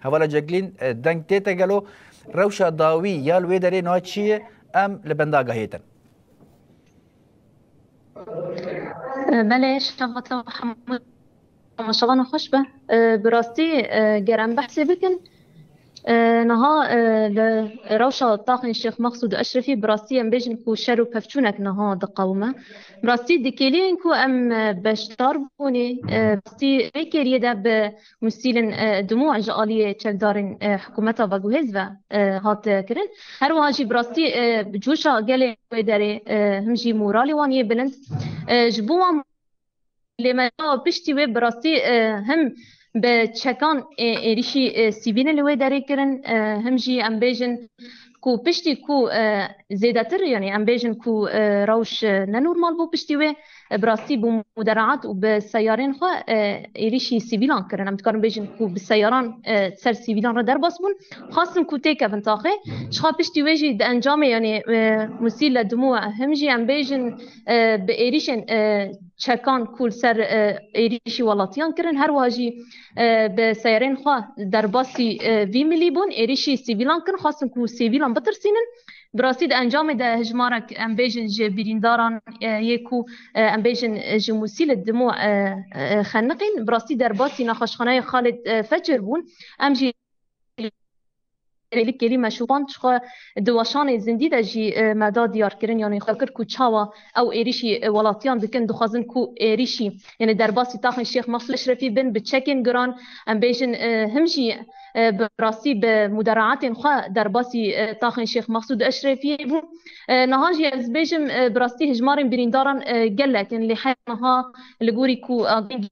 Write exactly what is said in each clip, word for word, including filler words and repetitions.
Hevala Ceglîn, e, deng tê te gelo? Rewşa dawî ya li wê derê niha çi ye? Em li benda gehê din. Belê, şeva te hemû temaşevanan xweş be. Bi rastî, ger em behsê bikin, niha li rewşa taxên Şêx Mexsûd Eşrefî, bi rastî em bêjin ku şer û pevçûnek niha diqewime. Bi rastî di kêliyên ku em beşdar bûnê, bi rastî vê kêliyê de bi Musîlin, e, Dimû ji aliyê çekdarên, e, hikûmeta veguhêz ve, e, hat, e, kirin. Her wiha jî bi rastî, e, coşa gelê wê derê, e, him jî moralê wan yê bilind, e, ji bo wan lê me piştî wê bi rastî, e, him bi çekan, e, êrîşî, e, sivîlin li wê derê kirin, e, him jî em bêjin ku piştî ku, e, zêdetir, yanî em bêjin ku, e, rewş, e, nenormal bû piştî wê, e, bi rastî bi muderaat û bi seyarên xwe, e, êrîşî sivîlan kirin. Em dikarin bêjin ku bi seyaran, e, ser sivîlan re derbas bûn. Xwestin ku têkevin taxê. Ji xwe piştî wê jî di encamê, yanî, e, Musîl le Dimû him jî em bêjin, e, bi êrîşên, e, çekan ku li ser, e, êrîşî welatiyan kirin. Her wiha jî, e, bi seyarên xwe derbasî, e, vî milî bûn, êrîşî sivîlan kirin, xwestin ku sivîlan bitirsînin. Bi rastî di encamê de hijmarek, em bêjin, ji birîndaran, e, yê ku, e, em bêjin, e, ji Musîl Dimû, e, e, xeniqîn, bi rastî derbasî nexweşxaneya Xalid, e, Fecir bûn. Em jî li kêlî meşûban ji xwe di weşanê zindî de jî, e, me da diyar kirin, yanî xwe kir ku çawa ew êrîşî, e, welatiyan dikin, dixwazin ku êrîşî, yanî derbasî taxên Şêx Mexsûd Eşrefî bin bi çekên giran, em bêjin, e, him jî, e, bi rastî bi muderaatên xwe derbasî, e, taxên Şêx Mexsûd Eşrefiyê bû. E, niha jî ez bêjim, e, bi rastî hijmarên birîndaran, e, gelek in, lê heya niha li gorî ku ageng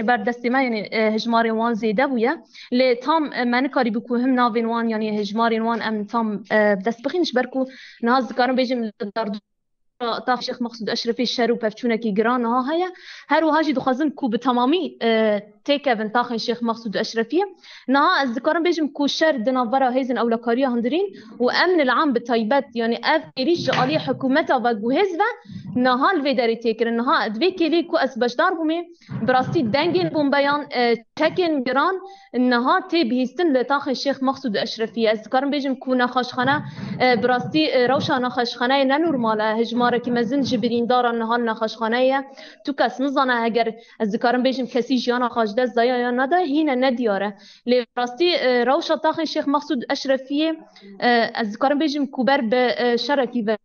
ber destê me, yanî, e, hijmarên wan zêde bûye. Lê tam, e, me nikarîbû ku him navên wan, yanî hijmarên wan em tam, e, bi dest bixîn, ji ber ku niha ez dikarim bêjim li derdora tax Şêx Mexsûd Eşrefî şer û pevçûnekî giran niha heye. Her wiha jî dixwazin ku bi temamî, e, têkevin taxên Şêx Mexsûd Eşrefiyê. Niha ez dikarim bêjim ku şer di navbera hêzên ewlekariya hundirîn û emnil am bi taybet, yanî ev êrîş ji aliyê hikûmeta veguhêz ve niha li vê derê tê kirin. Niha di vê kêlê ku ez beşdar bûmê, bi rastî dengên bombeyan, e, çekên giran niha tê bihîstin li taxê Şêx Mexsûd Eşrefî. Ez dikarim bêjim ku nexweşxane, e, bi rastî, e, rewşa nexweşxaneyê ne normal e. Hijmarekî mezin ji birîndaran niha li nexweşxaneyê ye. Tu kes nizane, heger ez dikarim bêjim kesî jiyana xwe ji dest daye ya neda, hîne nediyar e. Lê bi rastî, e, rewşa taxên Şêx Mexsûd Eşrefiyê, e, ez dikarim bêjim ku ber bi, e, şerekî ve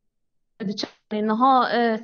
diçe. Niha, e,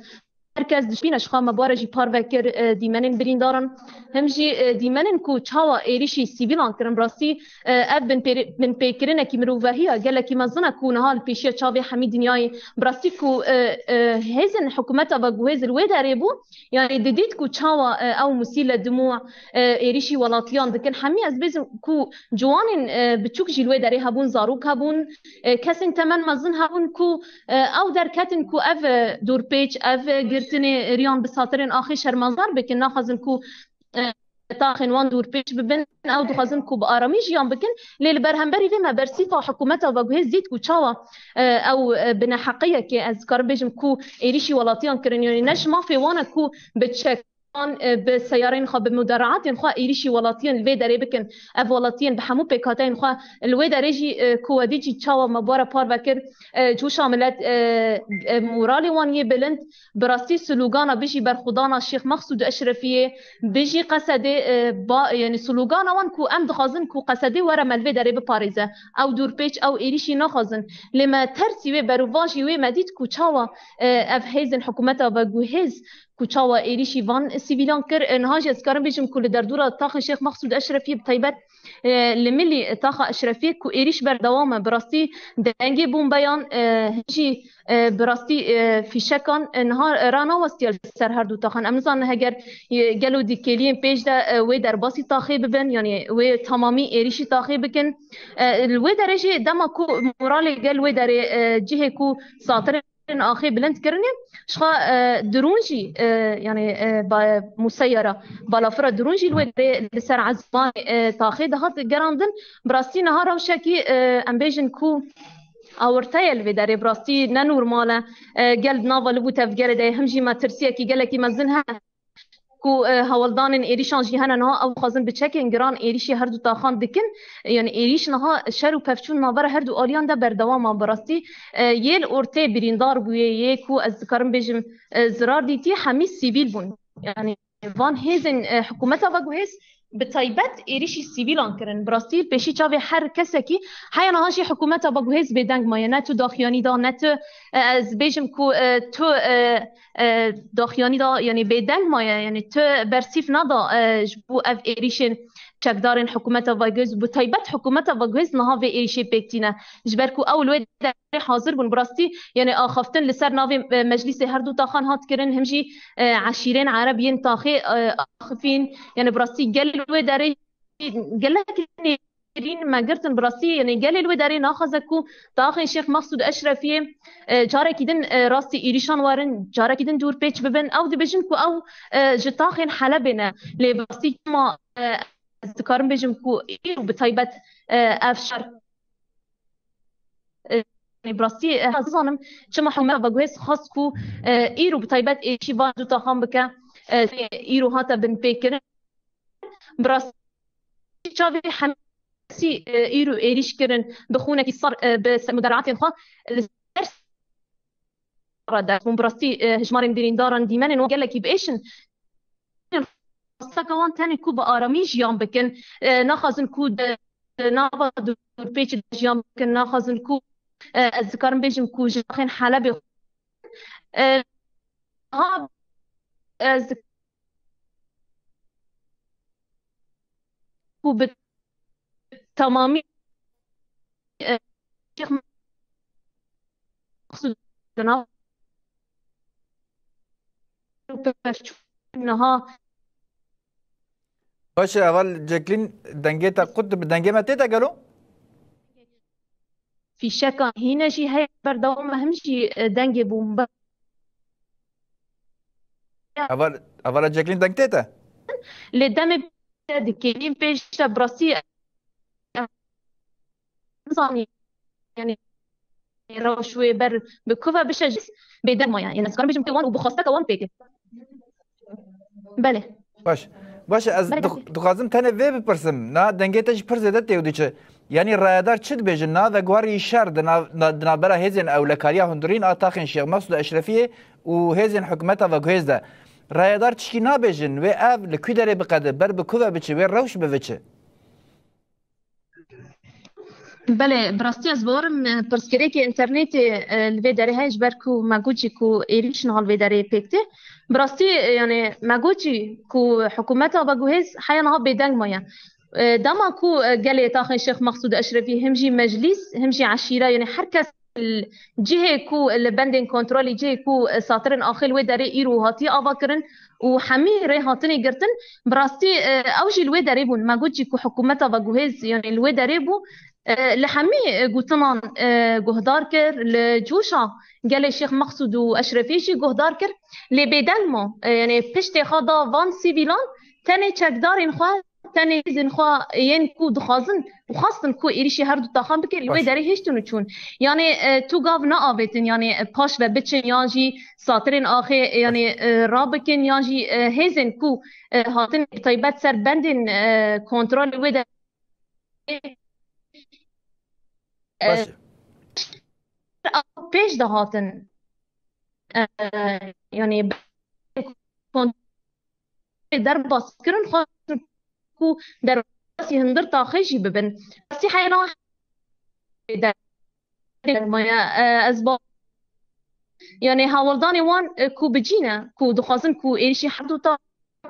her kes dişpîne ji xwe me bare jî parve kir, e, dîmenên birîndaran. Him jî, e, dîmenên ku çawa êrîşî sivîlan kirin, bi rastî, e, ev binpêri-, binpêkirinekî mirovahiya gelekî mezin e ku niha li pêşiya çavê hemî dinyayê, bi rastî ku, e, e, hêzên hikûmeta veguhêz li wê derê bû, yanî didît ku çawa, e, ew Musîl Dimû, e, êrîşî welatiyan dikin. Hemî ez bêjim ku ciwanên, e, biçûk jî li wê derê hebûn, zarok hebûn, e, kesên temen mezin hebûn ku, e, ew derketin ku ev, e, dorpêç, ev, e, girtinê riyan bi satirên axê şermezar bikin, naxwazin ku, e, taxên wan dorpêç bibin, ew dixwazin ku bi aramî jiyan bikin. Lê li berhemberî vê me bersîfa hikûmeta veguhêz dît ku çawa, e, ew, e, bi neheqiyekê, ez dikarim bêjim ku êrîşî welatiyan kirin, yanî ne ji mafê wan e ku bi çek wan, e, bi seyarên xwe, bi muderaatên xwe êrîşî welatiyên li vê derê bikin. Ev welatiyên bi hemû pêkhateyên xwe li wê derê jî, e, ku wedî jî çawa me bi we re parve kir, e, coşa milet, e, e, moralê wan yê bilind, bi rastî slogana "Bijî berxwedana Şêx Mexsûd Eşrefiyê, bijî Qesedê", e, ba, yanî slogana wan ku em dixwazin ku Qesedê were me li vê derê biparêze. Ew dorpêç, ew êrîşî naxwazin. Lê me tersî wê, berovajî wê me dît ku çawa, e, ev hêzên hikûmeta veguhêz ku çawa êrîşî van sivîlan kir. E, niha jî ez dikarim bêjim ku li derdora taxa Şêx Mexsûd Eşrefiyê bi taybet, e, li milî taxa Eşrefiyê ku êrîş berdewam e, bi rastî dengê bombeyan, e, jî, e, bi rastî, e, fîşekan, e, niha ranawestiye li ser her du taxan. Em nizanin heger, e, gelo di kêliyên pêş de, e, wê derbasî taxê bibin, yanî wê temamî êrîşî taxê bikin. E, li wê derê jî dema ku moralê gel wê derê, e, cihê ku satirê axê bilind kirinê, ji xwe, e, drûn jî, e, yanî, e, ba-, museyera, balafira drûn jî li wê derê li ser ezmanê, e, taxê dihat gerandin. Bi rastî niha rewşekî, e, em bêjin ku awirte ye li vê derê, bi rastî ne normal e. E, gel di nava liv û tevgerê de ye, him jî metirsiyekî gelekî mezin heye. ku, e, hewldanên êrîşan jî hene niha, ew dixwazin bi çekên giran êrîşî her du taxan dikin. Yani êrîş niha şer û pevçûn navbera her du aliyan de berdewam e. Bi rastî, e, yê li ortê birîndar bûye, yê ku ez dikarim bêjim, e, zirar dîtî, hemî sivîl bûn. Yani van hêzên, e, hikûmeta veguhêz bi taybet êrîşî sivîlan kirin. Bi rastî li pêşî çavê her kesekî, heya niha jî hikûmeta veguhêz bêdeng maye. Ne tu daxuyanî da, ne tu, e, ez bêjim ku, e, tu, e, e, daxuyanî da, yani bêdeng maye, yani tu bersîv nada, e, ji bo ev êrîşên çekdarên hikûmeta veguhêz, bi taybet hikûmeta veguhêz niha vê êrîşê pêk tîne. Ji ber ku ew li wê derê hazir bûn. Bi rastî, yani axaftin li ser navê, e, meclîsê her du taxan hat kirin, him jî, e, eşîrên Ereb yên taxê, e, axifîn. Yani bi rastî gel li wê derê gelek nêrîn me girtin. Bi rastî, yani gelê li wê derê naxwaze ku taxên Şêx Mexsûd Eşrefiyê, e, carekî din, e, rastî êrîşan werin, carekî din dûr pêç bibin. Ew dibêjin ku ew, e, ji taxên Helebê ne. Lê bi rastî çima, e, ez dikarim bêjim ku îro bi taybet, e, ev şer, e, bi rastî, e, ez nizanim çima hikûmeta veguhêz xwest ku, e, îro bi taybet êrîşî van du taxan bike, e, îro hate binpêkirin. Bi rastî çavê hemî, e, îro êrîş kirin bi xûnekî sar, e, bi ser mudareatên xwe li ser re dest bûn. Bi rastî, e, hejmarên birîndaran dîmenên wan gelekî biêş in. Xwesteka wan tenê ku bi aramî jiyan bikin, e, naxwazin ku di, di nava dûrpêçê de jiyan bikin, naxwazin ku, e, ez dikarim bêjim ku ji taxên Helebê, e, ha, ez ku bi temamî, e, Şêx Mexsûd di nav niha. Baş e, heval Ceklîn, dengê te qut dibe, dengê me tê te gelo? Fîşeka hîne jî heye berdewam e, him jî, e, dengê bûn. Heval, hevala Ceklîn deng tê te? Lê demê dikênî pêş de bi rastî, e, nizanî, yani, rewş wê ber bi ku ve bişe jî bêdeng maye. Yani, ez karim bêjim ku wan û bi xwesteka wan pêk e. Belê. Baş. Baş, ez Belê, dix-, belê. dixwazim tenê vê bipirsim. Na dengê te jî pir zêde tê û diçe. Yanî rayedar çi dibêjin? Na veguherî şer di nav-, na-, di navbera hêzên ewlekariya hundirîn a taxên Şêx Mesûd Eşrefiyê û hêzên hikûmeta veguhêz de. Rayedar çikî nabêjin? Wê ev li ku derê biqede? Ber bi ku ve biçe? Wê rewş biviçe? Belê, bi rastî ez bawerim, e, pirsgirêkê înternetê, e, li vê derê heye, ji ber ku me got jî ku êrîş niha li vê derê pêk tê. Bi rastî, e, yani me got jî ku hikûmeta veguhêz heya niha bêdeng maye. E, dema ku, e, gelê taxên Şêx Mexsûd Eşrefî, him jî meclîs, him jî eşîre, yani her kes li cihê ku li bendên kontrolê, cihê ku, e, satirên axê li wê derê îro hatiye avakirin û hemî rê hatine girtin, bi rastî, e, ew jî li wê derê bûn. Me got jî ku hikûmeta veguhêz, yani li wê derê bû, e, li hemî, e, gotinan, e, guhdar kir, li coşa gelê Şêx Mexsûd û Eşrefî jî guhdar kir, lê bêdeng ma. E, yani piştê xwe da van sivîlan, tenê çekdarên xwe, tenê hêzên xwe yên ku dixwazin û xwestin ku êrîşî her du taxan bikin, li wê Baş. derê hiştin û çûn. Yani, e, tu gav neavêtin, yani, e, paş ve biçin, yan jî satirên axê, e, yani, Baş. e, rabikin, yan jî, e, hêzên ku, e, hatin bi taybet ser bendên, e, kontrolê wê derê, e, Baş. pêş de hatin. E, yani, derbas kirin, xwestin ku derbasî hundir taxê jî bibin. Rastî heyna dermaye, e, ez ba-, yani hewldanê wan, e, ku bi cî ne, ku dixwazin ku êrîşî her du tax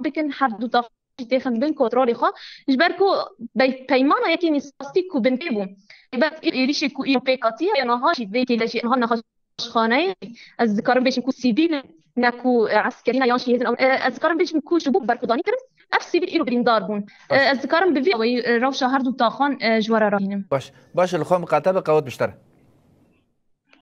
bikin, her du tax jî têxin bin kontrolê xwe. Ji ber ku bey-, peymana yekê nîsastî ku bin tê bû. Taybet êrîşê ku îro pêk hatiye, ya niha jî vê kêle jî niha nexweş xaneyê, ez dikarim bêjim ku sivîl ne ku, e, eskerî ne yan jî hêzên ew, e, ez dikarim bêjim ku ji bo berxwedanî kirin, ev sivîl îro birîndar bûn. E, Baş. ez dikarim bi vî awayî, e, rewşa her du taxan, e, ji we re rahînim. Baş, baş, li xwe miqate be, qewet bişter.